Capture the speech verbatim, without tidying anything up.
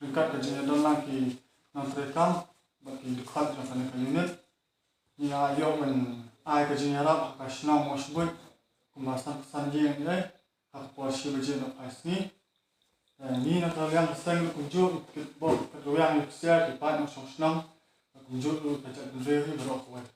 Ryngkat ka jingïadon lang ki nongtrei kam bad ki dkhot jong kane ka unit, ngi la ïoh ban ai ka jingïarap ha ka shnong Mawshbuit kumba san phew san ïing, eh, ha ka por shi baje na phai sngi. Eh, ngi na ka liang ka seng ruh kumjuh, ki bok ka ruh ïa ki ksiar, ki paid nongshong shnong, kumjuh ruh ka jaitbynriew hi baroh kawei.